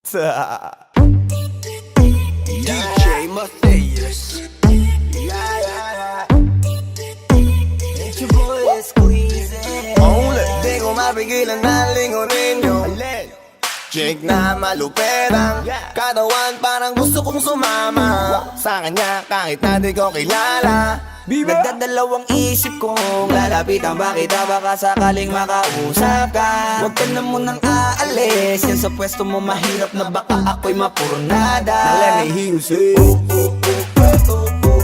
DJ Matthias. Yeah. It's your boy Squeezy. Only. Di ko mapigilan na lingunin yung chick na malupet ang katawan, parang gusto kong sumama sa kanya kahit na di ko kilala. Nagdadalawang isip kong lalapitan ba kita, baka sakaling makausap ka. Huwag ka na munang aalis yan sa pwesto mo, mahirap na baka ako'y mapurnada. Now let me hear you say, oh, oh, oh, oh, oh, oh,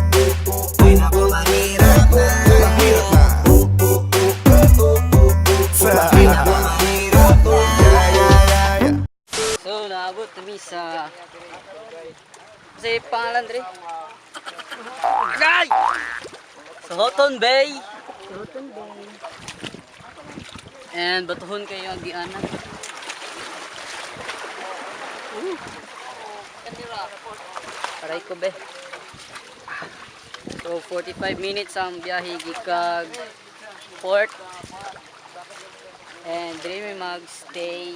oh. Ay naku, mahirap na. Mahirap na. Oh, oh, oh, oh, oh, oh, oh. Ay naku, mahirap na. Yeah. So, naabot kami sa... Kasi pangalan dre? Agay! Sa Houghton Bay! Rotten Bay. And batuhon kayo ang gianan. Aray ko be. So 45 minutes ang biyahe gikag port. And diri mi magstay,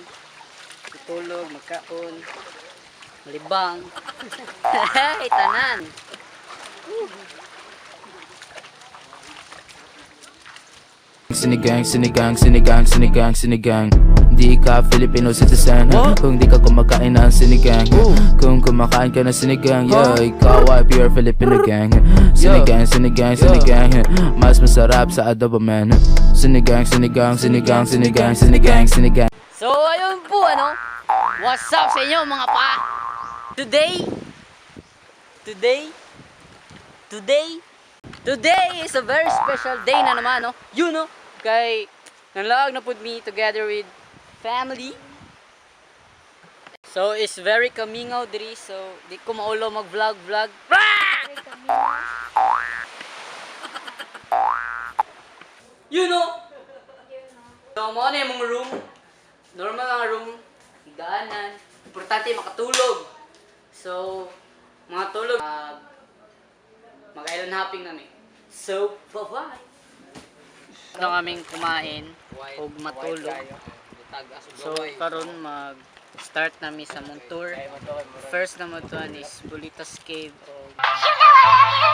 tutulog, magkaon, malibang. Hey, tanan. Sinigang, sinigang, sinigang, sinigang, sinigang. Hindi ka Filipino citizen kung di ka kumakain ng sinigang. Kung kumakain ka ng sinigang, yeah, ikaw ay pure Filipino gang. Sinigang, sinigang, sinigang, mas masarap sa adobo, man. Sinigang, sinigang, sinigang, sinigang, sinigang, sinigang. So ayun po ano. What's up sa inyo, mga pa? Today Today Today Today is a very special day na naman, no? Kay nanlaag na pud me together with family. So it's very kamingaw diri, so di ko maulo mag-vlog vlog. You know. So mo na yung room. Normal ang room, daanan. Importante makatulog. So, mga tulog, mag-island hopping nami. So, bye-bye! Ano kaming kumain ug matulog. So, karon mag-start nami sa mong tour. First na mo to is Bulitas Cave. You know I love you.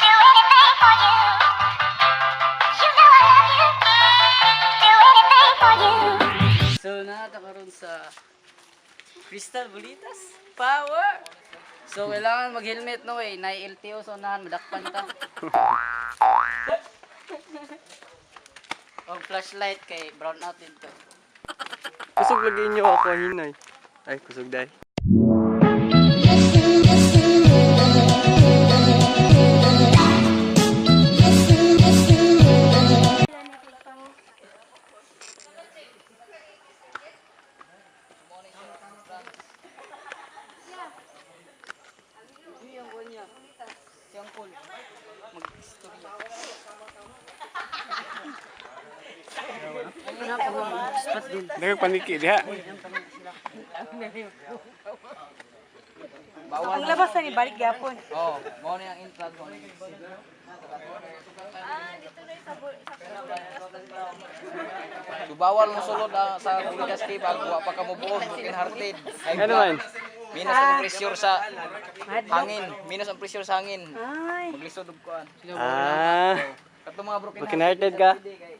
Do anything for you. You know I love you. Do anything for you. So, naata karon sa Crystal Bulitas Power! So, kailangan mag-helmet, no, eh. Nai-LTO sa unahan, madakpan ta. Og flashlight kay brown out dito. Kusog lagi inyo ako hinay. Ay, kusog dai. Hindi ang kuwan niya. Si Uncle. Mag-istorya. Spot din. Nagpaniki diha. Ang labas na ni balik gyapon. Oh, mo na ang intro ko. So bawal mo sulod sa Bulitas Cave ag wa pa ka mo buod, broken hearted. Ay, Ano man? Minus ang pressure sa hangin, minus ang pressure sa hangin. Ay. Maglisod og kuan. Ah, Katong mga broken broken hearted ka? hearted kay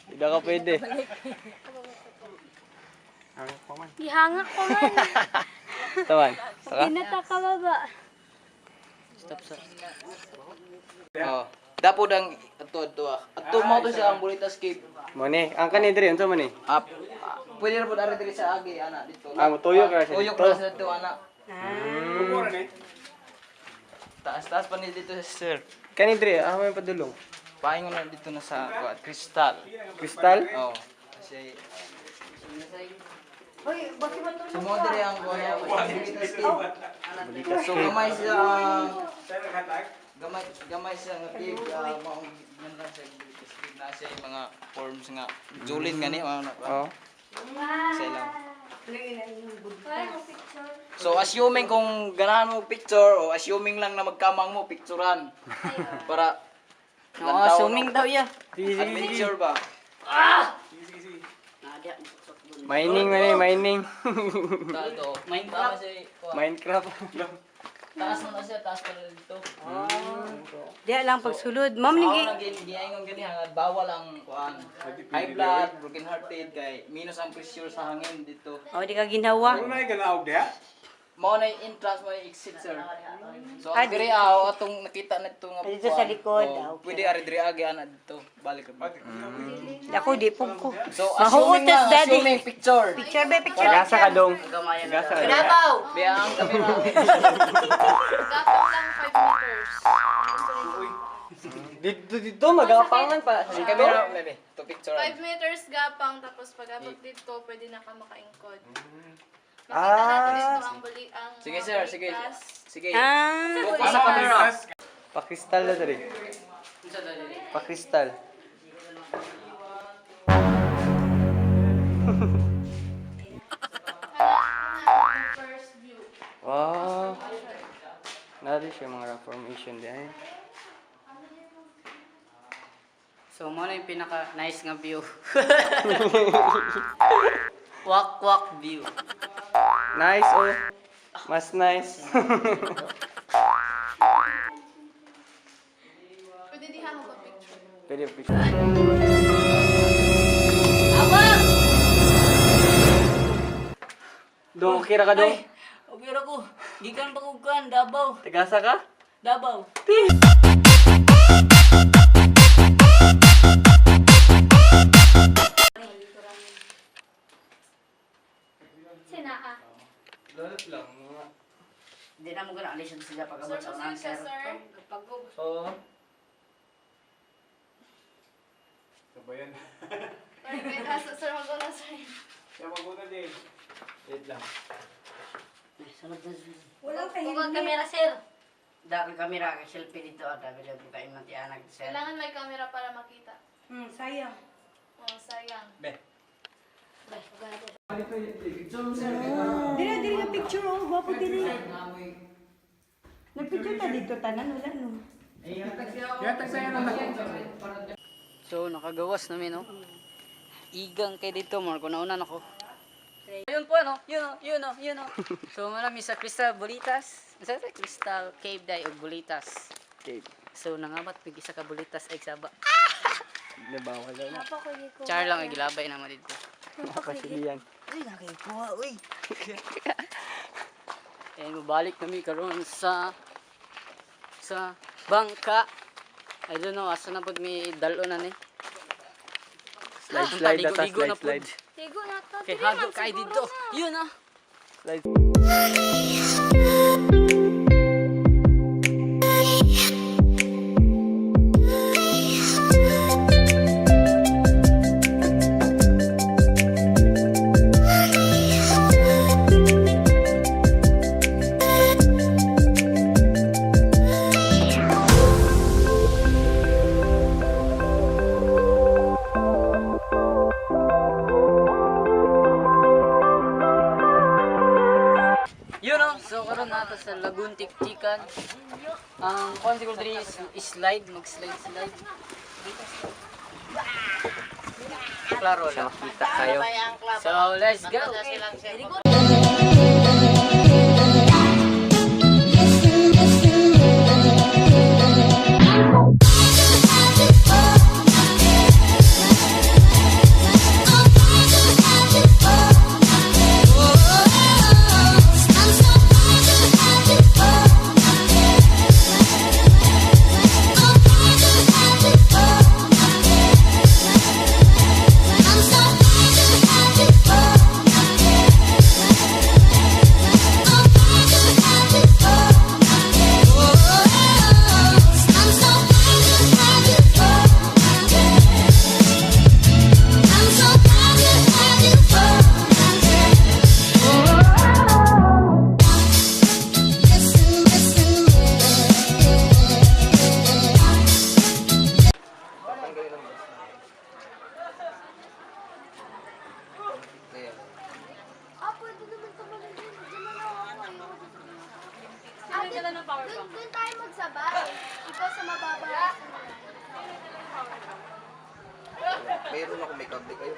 Hindi ka pwede. Gihangak ko man. Tawan. Saka? Pinata ka baba. Stop sa. Oh. Dapo dang adto adto ah. Adto mo to sa ang Bulitas Cave. Mo ni, ang kani diri unsa man ni? Ah, pwede ra pud ari diri sa agi ana dito. Ah, motuyo ka sa Tuyok dito. ra sa dito ana. Taas taas pa ni dito sir. Kani diri, ah may padulong. Paingon na dito na sa kuan, Crystal. Crystal? Oh. Kasi Sumo diri ang kuan Bulitas Cave. So gamay siya ang gamay gamay siya nga cave, maong ganda sa Bulitas Cave na siya yung mga forms nga julin gani mga na. Oo. Sa ilang. So assuming kung ganahan mo picture o assuming lang na magkamang mo picturean para Oo, assuming Roaming daw ya. Adventure ba? Mining man eh, mining. Dito. Minecraft. Minecraft. Taas mo na siya, taas pa na dito. Diya lang pagsulod. Ma'am Ako nigi nang giingon gani hangad bawal ang kuan. High blood, broken hearted kay minus ang pressure sa hangin dito. Oh, di ka ginawa. Mao na yung entrance, mao na yung exit, sir. So ang diri aw atong nakita na ito nga Dito sa kuan. likod, Oh, ah, okay. Pwede ari diri agi ana dito. Balik ka. Ako di pug ko. So assuming Mahuot lang, daddy. assuming picture. Picture be, picture. Tagasa ka dong. Gamayan na Tagasa daw. ka. Davao! Biya ang kamera. Gapang lang 5 meters. Dito dito magapangan pa. Ang kamera, bebe. To picture. 5 meters gapang, tapos pag abot dito, pwede na ka makaingkod. Makita natin dito ang bali ang Sige mga sir, sige. balikas. Sige. Ah. Focus sa camera. Pakristal na diri. Pakristal. Hanapin na ang first view. Wow. Nari siya mga rock formation di ay. So, mo na yung pinaka nice nga view. Walk walk view. Nice oh. Mas nice. Pwede diha mo pa-picture. Pwede picture. Dong, okay ra ka dong? Ay, okay ra ko. Gikan pa kog kuan, Davao. Tagasa ka? Davao. Sinaa. Lolot lang. Mga... Hindi na mo gana alisod sila pag Sir, abot sa unahan, musulod ka, sir. sir. Oo. Sorry, wait, ah, sir, mag-una, sir. Wait lang. Ay, sunod na, sunod. Walang Huwag kamera, sir. Dako kamera, kay selfie dito. Ah, Dabi lang kayo ng tianag, sir. Kailangan may camera para makita. Sayang. Oh, sayang. Be. Dire dire nga picture oh, gwapo dire. Nagpicture ta dito tanan wala no. So, nakagawas namin, no? Igang kay dito, Marco. Naunan ako. Yun po, ano? Yun, oh, yun, oh, yun, oh. So, marami sa Crystal Bolitas. Sa Crystal Cave Day o Bolitas. Cave. So, nangamat mig isa ka Bolitas ay saba. Nabawal daw na. Char lang, ay gilabay naman dito. Napasilian. Ay, nakikuha, uy. Eh, mabalik kami karon sa bangka. I don't know, asa na pud may dalo na ni. Slide, slide, Ligo, data, ligo na slide, slide. pud. Tigo na to. Kay hago kay dito. Yun ah. Slide. Yun oh. So karon nato sa Lagoon Tiktikan. Ang kuan siguro diri is slide, mag-slide slide. Klaro lang. Makita kayo. So let's go. Mayroon ako, may kable kayo.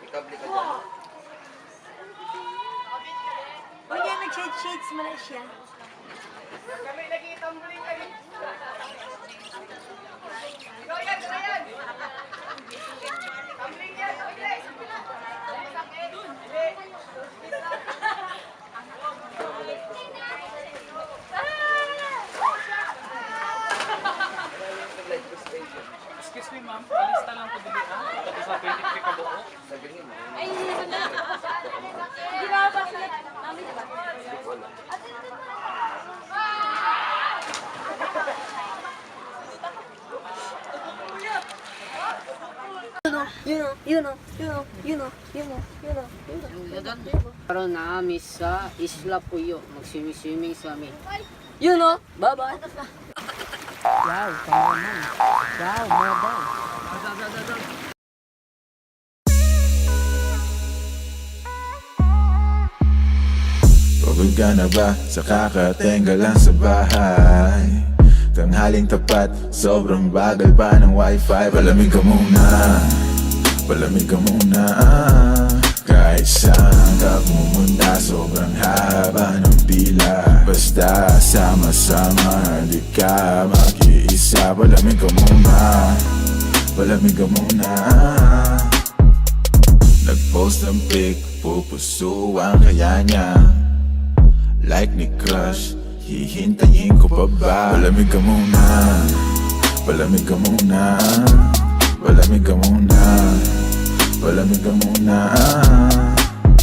May kable ka dyan. O niya, nag-shades-shades man na siya. Excuse me, ma'am, palista lang ko dili ah. Tapos sa 23 ka buo. Sabi niyo, Ay, hindi na. Hindi ba ba sila? Mami, di ba? You know, you know, you know, you know, you know, you know, you know. Karon na kami sa Isla Puyo. Mag-swimming-swimming sa amin. You know, bye-bye. Wow, cameraman. Wow, mobile. Pagod ka na ba sa kakatenga lang sa bahay? Tanghaling tapat, sobrang bagal pa ng wifi. Palamig ka muna, palamig ka muna. Kahit saan ka pumunta, sobrang haba ng pila. Basta sama-sama, di ka mag-iisa. Palamig ka muna, palamig ka muna. Nag-post ng pic, pupusuan kaya niya. Like ni crush, hihintayin ko pa ba? Palamig ka muna, palamig ka muna. Palamig ka muna, palamig ka muna.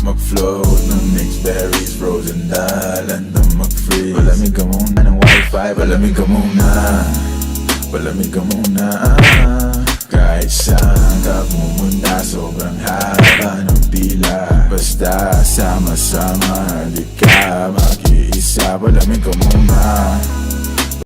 Mag-float ng mixed berries, frozen dal, and the mag-freeze. Palamig ka muna ng wifi, palamig ka muna. Palamig ka muna. Kahit saan ka pumunta, sobrang haba ng pila. Basta sama-sama, di ka mag-iisa. Palamig ka muna.